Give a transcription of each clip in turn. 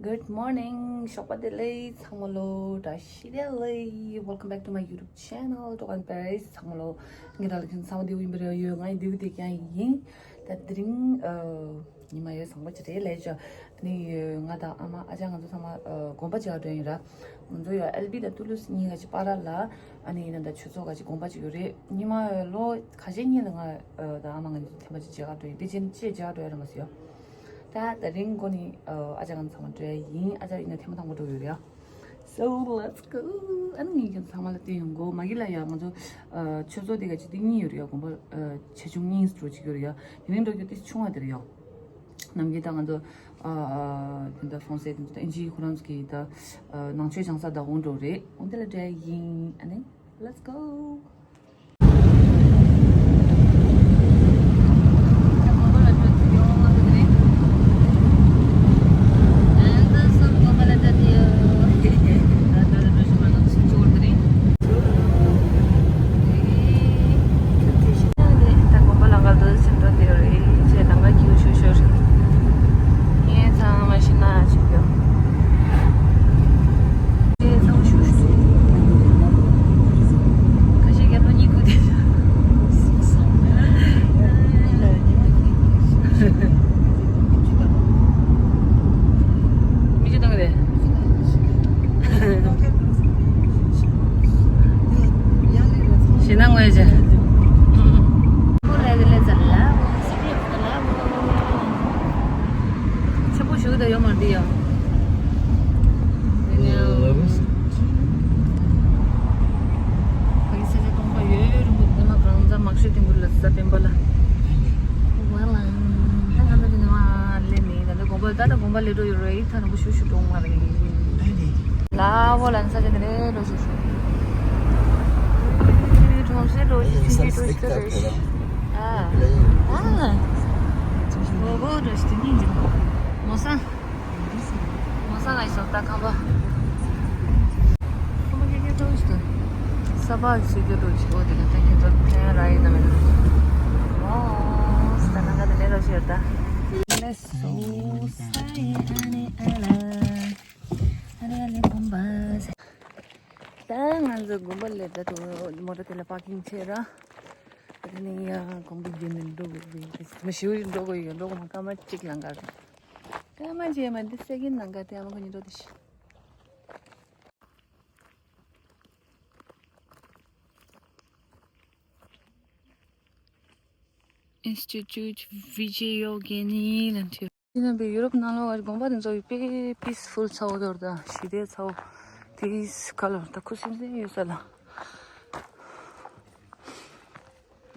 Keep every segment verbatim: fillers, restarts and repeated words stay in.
Good morning. ཞོགས་པ་བདེ་ལེགས་ཚང་མ་ལོ། བཀྲ་ཤིས་བདེ་ལེགས། Welcome back to my YouTube channel, Tokan Paris. ཚང་མ་ལོ། ངེད་ད་ལ་ཁྱོད་ཚང་མ་བདེ་པོ་ཡིན་པ་རེད། ཡོད། ང་ཡི་བདེ་པོ་བདེ་རྐྱང་ཡིན། ད་དེ་རིང་ཨ་ཉི་མ་ཡོད་བཟང་པོ་ཅིག་རེད་ལས་ཅོ། ནི་ང་དང་ཨ་མ་ཨ་ཅག་ང་ཚོ་ཚང་མ་ཨ་དགོན་པ་ཅིག་འགྲོ་ཡིན་ར། ང་ཚོ་ཡོད་ཨེལ་བི་དང་ཏུ་ལུ་སི་གཉིས་ཀ་ཅིག་པ་ར་ལ། ཨ་ནི་ཡིན་ན་ད་ཆོས་ཚོགས་ཀ་ཅིག་དགོན་པ་ཅིག་ཡོད་རེད། ཉི་མ་ལོ་ཁ་ཤས་གཉིས་ལ་ང་ཨ་དང་ཨ་མ་ང་ཚོ་ཐེངས་མ་ཅིག་མཇལ་ཁ་འགྲོ་ཡིན། དེ་ཅན་ཅིག་མཇལ་ཁ་འགྲོ་ཡ་ར་མ་སོ་ཡོད། ད་ད་རིང་གོ་ནི་ཨ་ཅག་ང་ཚང་མ་འགྲོ་ཡ་ཡིན། ཨ་ཅག་ཡིན་ན་ཐེངས་མ་དང་པོ་འགྲོ་ཡོད་རེད་ཡ། So let's go. ཨ་ནི་ངས་ཀྱང་ཚང་མ་ལ་བསྟན་ཡོང་གོ། མ་གི་ལ་ཡ་ང་ཚོ་ཨ་ཆོས་ཚོགས་དེ་ག་ཅིག་དེ་གཉིས་ཡོད་རེད་ཡ། དགོན་པ་ཨ་ཆེ་ཆུང་གཉིས་འགྲོ་ཅིག་ཡོད་རེད་ཡ། དེ་རིང་འགྲོ་རྒྱུ་དེ་ཆུང་བ་དེ་རེད་ཡ། ནམ་རྒྱུན་ད་ང་ཚོ་ཨ་ཨ་དེ་འདྲ་ཧྥོན་སེ་དེ་འདྲ་ཨིན་ཇི་ཁོ་རང་ཚོ་གི་ད་ཨ་ནང་ཆོས་སྦྱང་ས་ད་འོང་འགྲོ་རེད། འོང་དེ་ལ་འགྲོ་ཡ་ཡིན། ཨ་ནི། Let's go. ཆེན་པོ་ཞིག་ད་ཡོད་མ་རེད་ཡ། དེ་ནས་ཕ་གི་ས་ཆ་སྟོང་པ་ཡོད་རིང་པོ་དེ་མ་གང་ཟག་མ་ཤོད་ཐེངས་པོ་ལ་ས་སྤེན་པ་ལ། ཝ་ལ། ད་ང་ཚོ་དེ་ནས་མ་སླེབས་ནས་ད་ལྟ་དགོན་པ་ད་ལྟ་དགོན་པ་སླེབས་འགྲོ་ཡོད་རེད། ད་རིང་པོ་ཞུ་ཞུ་འགྲོ་མ་རེད། ལ་བོ་ལ་ས་ཆ་དེ་རེད་འགྲོ་ཞུ་ཞུ། གྲོང་གསེབ་འགྲོ་ཞུ་ཞུ་འགྲོ་ཞུ་རེད། ཨ། ཨ། ཝོ་ཝོ་འགྲོ་ཞུ་དེ་ནི་འགྲོ། མོ་ས། མོ་ས་ང་ཡི་སོ་ད་ཁང་པ། ཁང་པ་ཀེ་ཀེ་ཏོ་ཞིག་ཏུ། ས་ཕག་ཞིག་ཏུ་འགྲོ་ཅིག་འོ་དེ་ལ་ཏན་ཏན་ཏོ་ཕན་ར་ཡིན་ན་མེད་ན། ཨོ་ས་ད་ནང་ག་དེ་ལས་རོ་ཞིག་ཡོད་ད། ལས་སོ་ས་ཡི་ཨ་ནི་ཨ་ལ། ཨ་ནི་ཨ་ནི་དགོན་པ། ད་ང་ཚོ་དགོན་པ་ལས་ད་དུ་མོ་ཊ་དེ་ལ་པར་ཀིང་བྱས་ར། དེ་ནས་ཡང་གོང་གི་རྒྱུན་ནས་འགྲོ་དགོས་ཀྱི་མི་ཞིག་འགྲོ་དགོས་ཡོད། འགྲོ་དགོས་མ་སྐར་མ་གཅིག་ལང་ག་རེད། སྐར་མ་གཅིག་མ་འདི་སེ་ཀེན་ནང་ག་དེ་ཨ་མ་ཁོ་གཉིས་འགྲོ་དེ་ཤི། Institute Vijayogini ལ་འཁྲིད། དེ་ནང་པའི་ཡུ་རོབ་ནང་ལོགས་ཀྱི་དགོན་པ་དེ་ཚོ་ཡི་དཔེ་པིས་ཕུལ་ཚ་བོ་དོར་དང་ཞི་བདེ་ཚ་བོ་དེ་ག་ལ་ད་ཁུ་སིམ་སིམ་ཡོད་ས་ལ།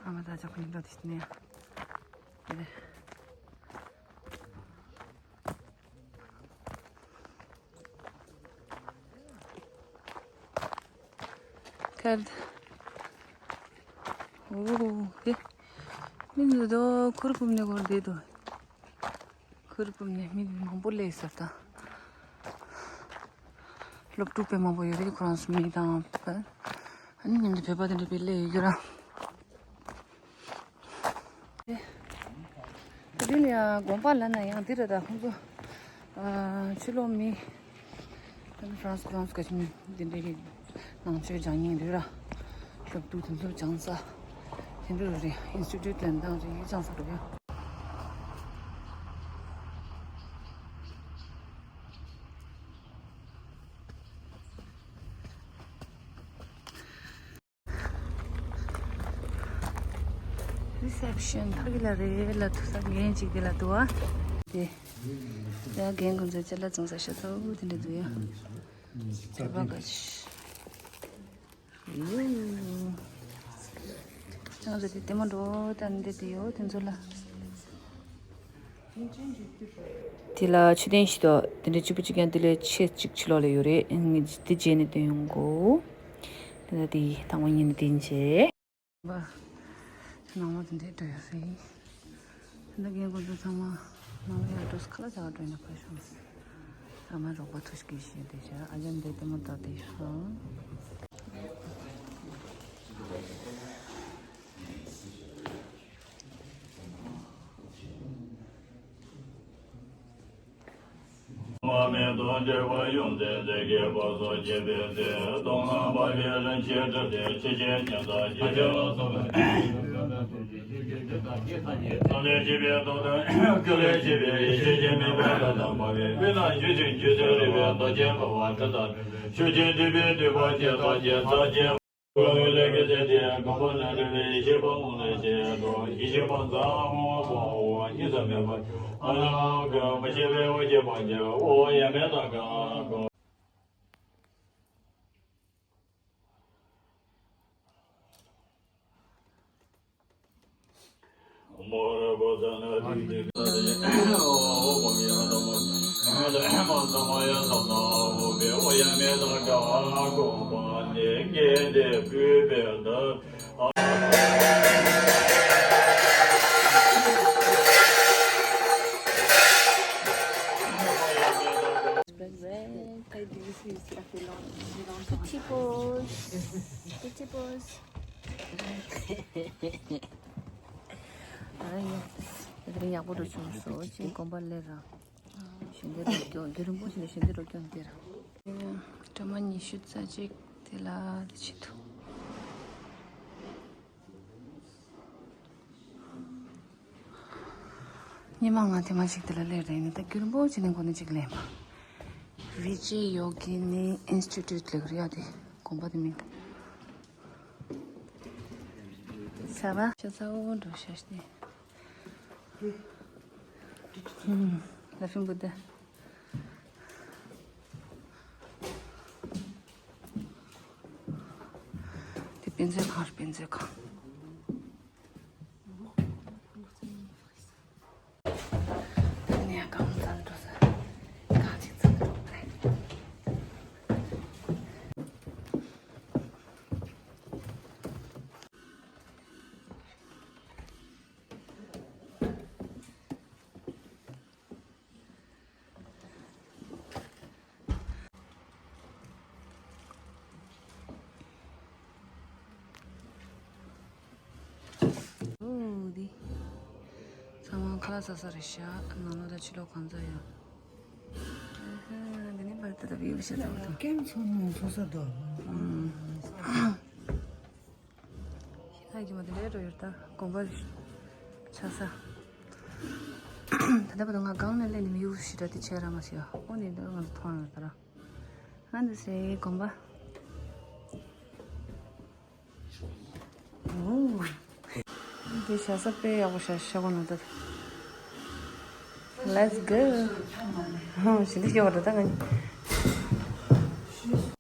ཨ་མ་ད་ཅག་ཁོ་གཉིས་འགྲོ་དེ་ཤི་ནས་ཡ། ཁལ། ཨོ་ཧེ། མི་འདུག་དོ། ཁུར་བུམ་ནས་སྒོར་བསྡད་དོ། ཁུར་བུམ་ནས་མི་མང་པོ་སླེབས་ས་ད། སློབ་ཕྲུག་དཔེ་མང་པོ་ཡོད་རེད། ཁོ་རང་ཚོ་མི་དང་། ཨ་ནི་མཉམ་དུ་བོད་པ་དེ་འདྲ་དཔེ་སླེབས་ཡོད་ར། དེ་ལ་ཡང་དགོན་པ་ལ་ན་ཡང་འདི་རེད་ད། ཁོང་ཚོ་ཨ་ཕྱི་ལོགས་མི་ཧྥ་རན་སི་ཁོ་རང་ཚོ་ག་ཅིག་འདི་འདྲའི་ནང་ཆོས་སྦྱང་མཁན་འདུག་ར། སློབ་ཕྲུག་དེ་ཚོ་སྦྱང་ས་དེ་འདྲ་རེད། ཨིན་སི་ཊི་ཊུཊ་ལ་འདང་རེད། སྦྱང་ས་རེད། རི་སེབ་ཤན་ཕ་གི་ལ་རེད་ལ་ཐུག་ས་རྒན་ཅིག་དེ་ལ་འདུག་ཨ། དེ་ཡ་རྒན་ཁོང་ཚོའི་ཅ་ལག་བཙོང་ས་ཤ་ཚ་བོ་དེ་འདྲ་འདུག་ཡ། ཚ་བ་ག་ཤི། ཡུ། ང་ཚོ་དེ་ལྟད་མོ་འགྲོ་ད་འདི་དེ་ཡོད་དེ་ཚོ་ལ། དེ་ལ་མཆོད་རྟེན་ཞིག་དང་དེ་འདྲ་གཅིག་པུ་གཅིག་ཀྱང་དེ་ལས་ཆེ་གཅིག་ཕྱི་ལོགས་ལ་ཡོད་རེད། ངས་དེ་རྗེས་ནས་བསྟན་ཡོང་གོ། དེ་ལ་དེ་དང་པོ་ཉིད་ནས་བསྟན་བྱས། ནང་ལོགས་དེ་འདྲས་འགྲོ་ཡོད་རེད། དེ་འདྲ་རྒན་ཁོང་ཚོ་ཚང་མ་ནང་ལ་ཡར་འགྲོ་ས་ཁ་ལག་ཟ་བར་འགྲོ་ཡིན་ན་ཕར་ཤོག་ཚང་མ་རོགས་པ་ཐུགས་རྗེ་ཆེ་ཞུ་བདེ་ཤག་ཨ་ཅག་འདི་ལྟད་མོ་ལྟ་བདེ་ཤག་མེད་དུ་འདྲེས་པ་ཡོངས་འཛིན་ཚེ་གེ་པ་སོགས་བྱེད་པའི་ཚེ། སྟོང་ལྷག་པ་ཕྱིར་རིན་ཆེན་སྒྲུབ་སྟེ་ཆོས་ཅན་ཉན་ཐོས་ཀྱི་ཆོས་ལ་སོགས་པ། ཐམས་ཅད་མཁྱེན་པའི་སྟོབས་དང་། ཀུན་ལས་ཆེ་བའི་ཡེ་ཤེས་ཀྱི་མེ་འབར་ལ་དང་འབར་བའི་དཔེར་ན་ཆོས་ཀྱི་རྒྱུ་ཚུལ་རིག་པའི་རྡོ་རྗེ་འཕོ་བ་དྲི་དང་། ཆོས་ཀྱི་འདུས་པའི་འདུས་པ་ཅན་རྡོ་རྗེ་རྩ་ཆེན། ལས་ཀྱི་ཚེ་འདིའི་གོམ་པ་ལ་རེ་བའི་ཤེས་པ་དབང་ལས་སྐྱེས་དོ། ཡེ་ཤེས་པ་འཛམ་བུ་བ་འོ་གཉིས་སུ་མེད་པ། ཨ་ལ་ཧ་ག་མི་ཤེས་པའི་འོ་སྐྱེས་པ་ཀྱང་འོ་ཡ་མེད་དང་ག་གོ། Pretty pose. Pretty pose. ཨ་ཡ། དེ་རིང་ཡག་པོ་འགྲོ་བྱུང་སོ། ཅིག་དགོན་པ་སླེབས་ར། ཞལ་འདེབས་རོགས་སྐྱོར། རྒྱུན་རིང་པོ་ཞིག་ནས་ཞལ་འདེབས་རོགས་སྐྱོར་འདིར། སྒྲོལ་མ་ཉི་ཤུ་རྩ་གཅིག་དེ་ལ་དེ་ཆེད་དུ། ཉི་མ་ང་དེ་མ་ཞིག་དེ་ལ་སླེབས་རེད་ནི། ད་རྒྱུན་རིང་པོ་ཅིག་ནས་འགོ་ནས་ཅིག་སླེབས་པ། བི་ཇེ་ཡོ་གི་ནི་ཨིན་སི་ཊི་ཊུཊ་ལབ་རེད་ཡ། དེ་དགོན་པ་དེ་མིང་། ས་བ་ཤ་ཚ་འོ་འགྲོ་ཤ་སྟེ། ཧུམ། ལ་ཕིང་བུ་དེ། དེ་དཔེ་མཛོད་ཁང་རེད། དཔེ་མཛོད་ཁང་། དེ་ནས་གང་ཙམ་འགྲོ་ས། གང་ཅིག་ཙམ་འགྲོ་རེད། འོ་འདི། ཚང་མ་ཁ་ལག་ཟ་ས་རེད་ཤག་ནང་ལོགས་ད་ཕྱི་ལོགས་གང་ཚ་ཡོད། ཨ་ཧ། འདི་ནི་བར་ད་ལྟ་བིའུ་ཤ་ཚ་བ་དང་། ཀེམ་ཚོ་ནང་ཚོ་ས་དོ། ཨུམ། ཤིང་ནགས་ཀྱི་མ་དེ་འདྲའི་འགྲོ་ཡོད། ད་དགོན་པ་ཆགས་ས། ད་ལྟ་བར་དུ་ང་སྒང་ནས་སླེབས་ནས་མི་ཡུལ་ཞེ་དྲག་དེ་བྱས་ར་མ་ཤེས། ཨོ་ནས་འདི་ང་ཚོ་མཐོང་ཡོད་ད་ར། ང་འདི་སའི་དགོན་པ། འོ། འདི་བཞག་ས་དཔེ་ཡག་པོ་བཞག་ཤག་གོ་ནོ་ད། Let's go. ཧོ། ཞི་འདི་ཤོར་བ་རེད་ད་ང་།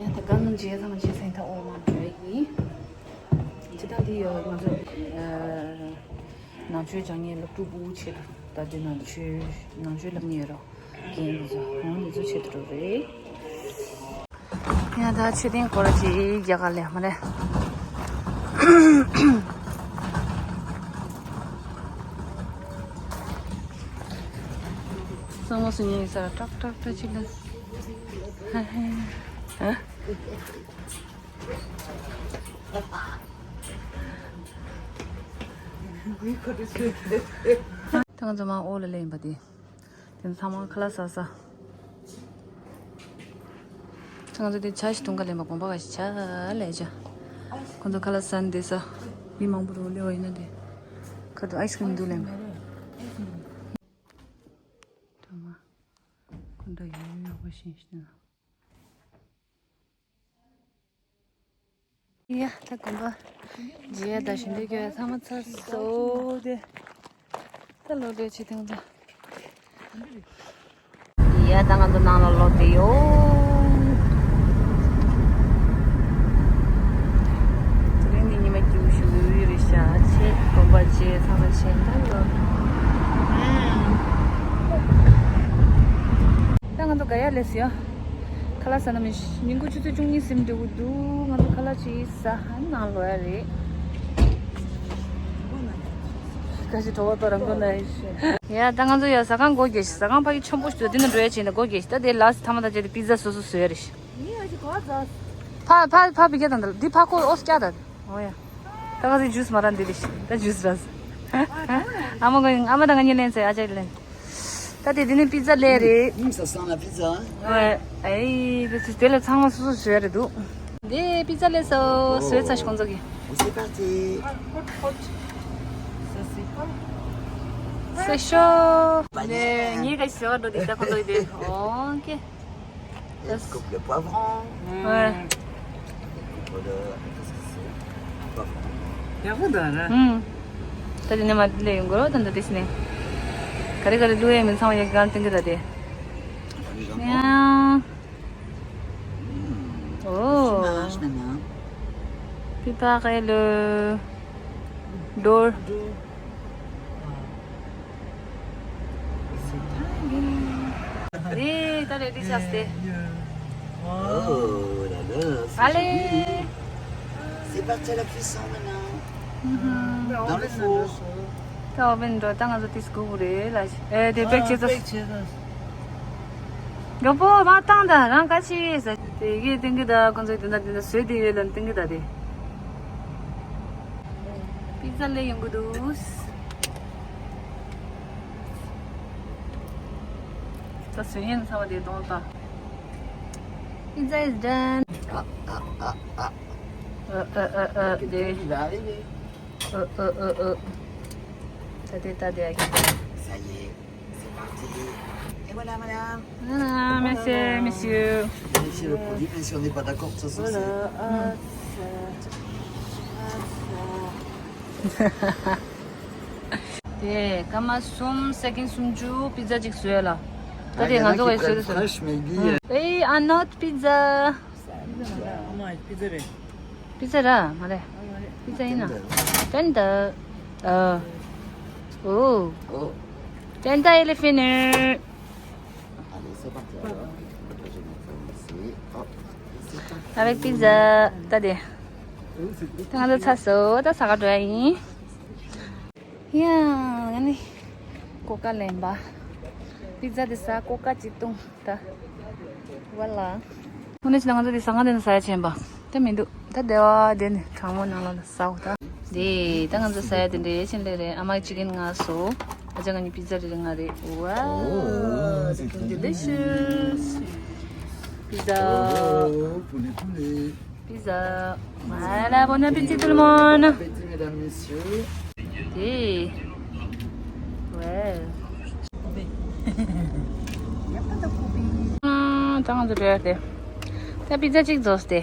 ཡ་ད་ག་ནང་རྗེས་ཚང་རྗེས་ཚན་ད་འོ་མ་འགྲོ་ཡིན། ཅི་ད་འདི་ཡོད་ང་ཚོ། ཨ། ནང་ཆོས་སྦྱང་མཁན་སློབ་ཕྲུག་པོ་ཆེད་དུ་ད་འདི་ནང་ཆོས་ནང་ཆོས་སློབ་མཁན་ཡོད་རོགས། རྒན་འདི་ཚོ་འོ་འདི་ཚོ་ཆེད་དུ་འགྲོ་རེད། ཡང་ད་མཆོད་རྟེན་སྐོར་ཅིག་རྒྱ་གར་ལས་མ་རེད། སང་མོ་སུ་ཉིན་ས་ཀྲག་ཀྲག་ཀྲག་ཅིག་ལ། ཧ་ཧ། ཧ། ད་ང་ཚོ་མ་ཨོ་ལ་ལེན་པ་དེ། དེ་ཚང་མ་ཁ་ལག་ཟ་ས། ང་ཚོ་དེ་ཇ་ཞིག་འཐུང་ག་ལེན་པ། དགོན་པ་ག་ཞིག་ཇ་ལས་ཇ། ཁོ་ཚོ་ཁ་ལག་ཟ་ནས་བསྡད་ས། མི་མང་པོ་རུ་སླེབས་པ་ཡིན་ན་དེ། ཁ་ཐུག་ཨའི་སི་ཁི་རིམ་འདུག་ལེན་པ། ཁོ་འདྲ་ཡོད་ཡོད་པ་ཞིག་ཞིག་ན། ཡ། ད་དགོན་པ་མཇལ་ཡ་ད་ཞིང་འདེབས་རྒྱག་ཡ་ཚང་མ་ཚར་སོང་སྟེ། ད་ལོག་འགྲོ་ཆེད་དུ་ད། ཡ། ད་ང་ཚོ་ནང་ལ་ལོག་བསྡད་ཡོད། དེ་རིང་ནི་ཉི་མ་སྐྱིད་པོ་ཞིག་རེད་ཤག་ཆེ་དགོན་པ་མཇལ་ཚང་མ་བྱས་ད་ལོག་ད་ང་ཚོ་ག་ཡ་སླེབས་སོང་ཡ། ཁ་ལག་ཟ་ན་མི་ཤི། ཉིན་གུང་ཆུ་ཚོད་བཅུ་གཉིས་ཟིན་འགྲོ་གི་འདུག་ང་ཚོ་ཁ་ལག་ཅིག་ཟ་ཧ་ནང་ལོག་ཡ་རེད། ད་ཅི་གྲོད་པ་ཏོ་རང་གོ་ན་ཡ། ཡ་ད་ང་ཚོ་ཡ་ཟ་ཁང་སྒོ་རྒྱག་ཤག་ཟ་ཁང་ཕ་གི་ཆེན་པོ་ཞིག་འདུག་འདི་ནས་འགྲོ་ཡ་ཕྱིན་ད་སྒོ་རྒྱག་ཤག་ད་དེ་ལ་སི་ཐ་མ་ད་ཅེ་དེ་པི་ཛ་སོ་སོ་བཟོས་ཡ་རེད་ཤག་ཕ་ཕ་ཕ་བི་ག་དང་ད་འདི་ཕ་ཁོ་ཨོ་སི་ཀྱ་ད། ཨོ་ཡ། ད་ང་ཚོ་ཇུས་མ་ར་འདི་རེད་ཤག་ད་ཇུས་ར། ཨ་མ་ག་ཨ་མ་ད་ང་གཉིས་ལེན་ཚེ་ཨ་ཅག་ལེན། ད་དེ་འདི་ནི་པི་ཛ་ལས་རེད། Hum, ça sent la pizza, hein? Ouais. ཨེ། དེ་དེ་ལ་ཚང་མ་སོ་སོ་བཟོས་རེད་འདུག་འདི་པི་ཛ་ལས་སོ། བཟོས་ཚར་ཤག་ཁོང་ཚོ་གིས། Oh, c'est parti. C'est chaud. ངས་ག་ཞིག་ཟེར་བ་འགྲོ་འདི་ད་ཁོང་ཚོ་གིས་དེ། ཨོ་ཁེ། Coupe le poivron. Ouais. Coupe le, qu'est-ce que c'est? Poivron. ཡག་པོ་འདུག་ར། ད་དེ་ནས་མ་ལས་ཡོང་གོ་རོ། ད་འདི་དེ་ནས་ག་རེ་ག་རེ་བླུགས་ཡས་མིན་ཚང་མ་ཡག་གི་གང་སྟོན་གི་ད་དེ། ཡང་། ཨོ། Fromage maintenant. Préparer le dough. རེད། ད་རེད་རེད་ཤག་སྟེ། Oh là là, c'est joli. Allez. C'est parti à la cuisson maintenant. Dans le four. ད་ཨོ་བན་འགྲོ། ད་ང་ཚོ་ཏིས་གུ་རེད་ལ། ཨེ་དེ་པེག་བྱེད་ཚོ། མགྱོགས་པོ་མ་བཏང་ད། རང་ག་ཅི་ཟ། དེ་གི་སྟེང་གི་ད་ཁོང་ཚོས་དེ་འདྲ་དེ་འདྲ་བཟོས་དེ་ཡོད་ལ་སྟེང་གི་ད་དེ། པི་ཛ་ལས་ཡོང་གི་འདུག་ད་སུན་ཡན་ཚ་བ་དེ་གཏོང་ད། Pizza is done. Ah, ah, ah, ah. ཨ་ཨ་ཨ་ཨ། དེ། Il va arriver. ཨ་ཨ་ཨ་ཨ། ད་དེ་ད་དེ། Ça y est, c'est parti. Et voilà, madame. Ah, merci, monsieur. Vérifiez le produit, mais si on n'est pas d'accord, de toute façon, c'est... Voilà. Ah, ça. དེ་སྐར་མ་གསུམ་སེ་ཀེན་སུམ་ཅུ་པི་ཛ་གཅིག་བཟོས་ལ། ད་དེ་ང་ཚོ་གིས་བཟོས་ཏེ་བཟོས། Hey, un autre pizza. ཨ་མ་པི་ཛ་རེད། པི་ཛ་ར་མ་རེད། པི་ཛ་ཡིན་ན། ཏན་ཏན། ཨ། ཨོ། ཏན་ཏན་ཨེ་ལེ་ཕི་ནེ། Allez, c'est parti alors. Je vais mettre ça ici. Hop. Avec pizza. ད་དེ། ད་ང་ཚོ་ཚར་སོང་། ད་ཟ་ག་འགྲོ་ཡ་ཡིན། ཡ། ང་ནི་ཀོ་ཀ་ལེན་པ། པི་ཛ་དེ་ཟ། ཀོ་ཀ་གཅིག་བཏུང་ད། ཝ་ལ། དངོས་གནས་བྱས་ན་ང་ཚོ་དེ་ཟ་ཁང་དེ་ནས་ཟ་ཡ་ཆེན་པ་དེ་མི་འདུག་ད་དེ་བ་དེ་ནི་གྲང་མོ་ནང་ལ་ཟ་འོ་ད། དེ་ད་ང་ཚོ་ཟ་ཡ་དེ་འདྲའི་ཆེན་ལེ་རེད། ཨ་མ་ཅི་ཀེན་ང་སོ། ཨ་ཅག་ང་གཉིས་པི་ཛ་རེ་རེ་ང་རེད། Wow, c'est très delicious. Pizza. Oh, poulet, poulet. Pizza. Voilà, bon appétit tout le monde. Bon appétit, mesdames, messieurs. Hey. Ouais. ཨ། ད་ང་ཚོ་འགྲོ་ཡ་དེ། ད་པི་ཛ་གཅིག་རྫོགས་ཏེ།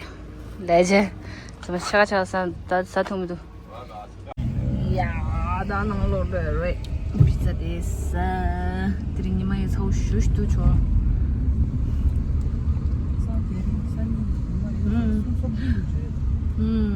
ལས་བྱེད། ཚང་མ་ཤ་ཁ་ཆག་ས་ད་ཟ་ཐུབ་མི་འདུག་ཡ། ད་ནང་ལོགས་འགྲོ་ཡ་རེད། པི་ཛ་དེ་ཟ། དེ་རིང་ཉི་མ་ཡི་ཚ་བོ་ཞུ་ཞུ་འདུག་ཆོག་ཨུམ། ཨུམ།